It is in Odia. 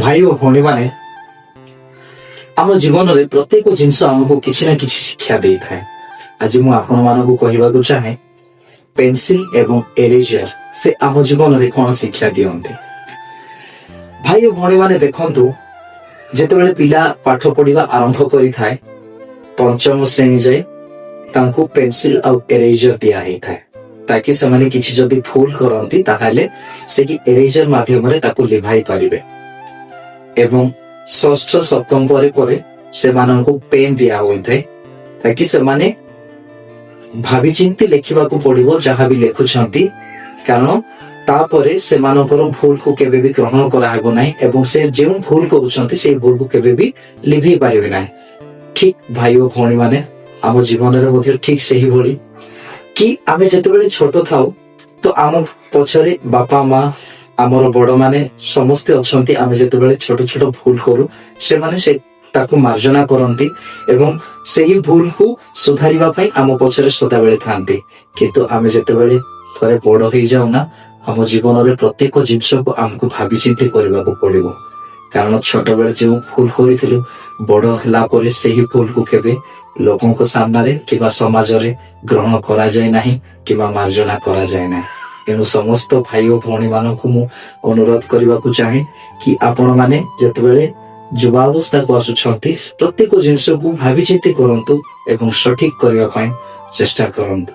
ଭାଇ ଓ ଭଉଣୀମାନେ, ଆମ ଜୀବନରେ ପ୍ରତ୍ୟେକ ଜିନିଷ ଆମକୁ କିଛି ନା କିଛି ଶିକ୍ଷା ଦେଇଥାଏ। ଆଜି ମୁଁ ଆପଣମାନଙ୍କୁ କହିବାକୁ ଚାହେଁ, ପେନସିଲ ଏବଂ ଏରେଜର ସେ ଆମ ଜୀବନରେ କଣ ଶିକ୍ଷା ଦିଅନ୍ତି। ଭାଇ ଓ ଭଉଣୀମାନେ, ଦେଖନ୍ତୁ, ଯେତେବେଳେ ପିଲା ପାଠ ପଢିବା ଆରମ୍ଭ କରିଥାଏ, ପଞ୍ଚମ ଶ୍ରେଣୀ ଯାଏ ତାଙ୍କୁ ପେନସିଲ ଆଉ ଏରେଜର ଦିଆ ହେଇଥାଏ, ତାକି ସେମାନେ କିଛି ଯଦି ଭୁଲ କରନ୍ତି, ତାହେଲେ ସେଇ ଏରେଜର ମାଧ୍ୟମରେ ତାକୁ ଲିଭାଇ ପାରିବେ। ଏବଂ ଷଷ୍ଠ ସପ୍ତମ ପରେ ପରେ ସେମାନଙ୍କୁ ପେନ୍ ଦିଆ ହୋଇଥାଏ, ତାକି ସେମାନେ ଭାବିଚିନ୍ତି ଲେଖିବାକୁ ପଡିବ ଯାହା ବି ଲେଖୁଛନ୍ତି, କାରଣ ତାପରେ ସେମାନଙ୍କର ଭୁଲକୁ କେବେ ବି ଗ୍ରହଣ କରାହେବ ନାହିଁ ଏବଂ ସେ ଯେଉଁ ଭୁଲ କରୁଛନ୍ତି, ସେଇ ଭୁଲକୁ କେବେ ବି ଲିଭେଇ ପାରିବେ ନାହିଁ। ଠିକ ଭାଇ ଓ ଭଉଣୀମାନେ, ଆମ ଜୀବନରେ ମଧ୍ୟ ଠିକ ସେହିଭଳି କି ଆମେ ଯେତେବେଳେ ଛୋଟ ଥାଉ, ତ ଆମ ପଛରେ ବାପା ମା, ଆମର ବଡମାନେ ସମସ୍ତେ ଅଛନ୍ତି। ଆମେ ଯେତେବେଳେ ଛୋଟ ଛୋଟ ଭୁଲ କରୁ, ସେମାନେ ସେ ତାକୁ ମାର୍ଜନା କରନ୍ତି ଏବଂ ସେହି ଭୁଲକୁ ସୁଧାରିବା ପାଇଁ ଆମ ପଛରେ ସଦାବେଳେ ଥାନ୍ତି। କିନ୍ତୁ ଆମେ ଯେତେବେଳେ ଥରେ ବଡ ହେଇଯାଉ ନା, ଆମ ଜୀବନରେ ପ୍ରତ୍ୟେକ ଜିନିଷକୁ ଆମକୁ ଭାବିଚିନ୍ତି କରିବାକୁ ପଡିବ, କାରଣ ଛୋଟବେଳେ ଯେଉଁ ଭୁଲ କରିଥିଲୁ, ବଡ ହେଲା ପରେ ସେହି ଭୁଲକୁ କେବେ ଲୋକଙ୍କ ସାମ୍ନାରେ କିମ୍ବା ସମାଜରେ ଗ୍ରହଣ କରାଯାଏ ନାହିଁ କିମ୍ବା ମାର୍ଜନା କରାଯାଏ ନାହିଁ। ତେଣୁ ସମସ୍ତ ଭାଇ ଓ ଭଉଣୀ ମାନଙ୍କୁ ମୁଁ ଅନୁରୋଧ କରିବାକୁ ଚାହେଁ କି ଆପଣମାନେ ଯେତେବେଳେ ଯୁବାବସ୍ଥାକୁ ଆସୁଛନ୍ତି, ପ୍ରତ୍ୟେକ ଜିନିଷକୁ ଭାବିଚିନ୍ତି କରନ୍ତୁ ଏବଂ ସଠିକ କରିବା ପାଇଁ ଚେଷ୍ଟା କରନ୍ତୁ।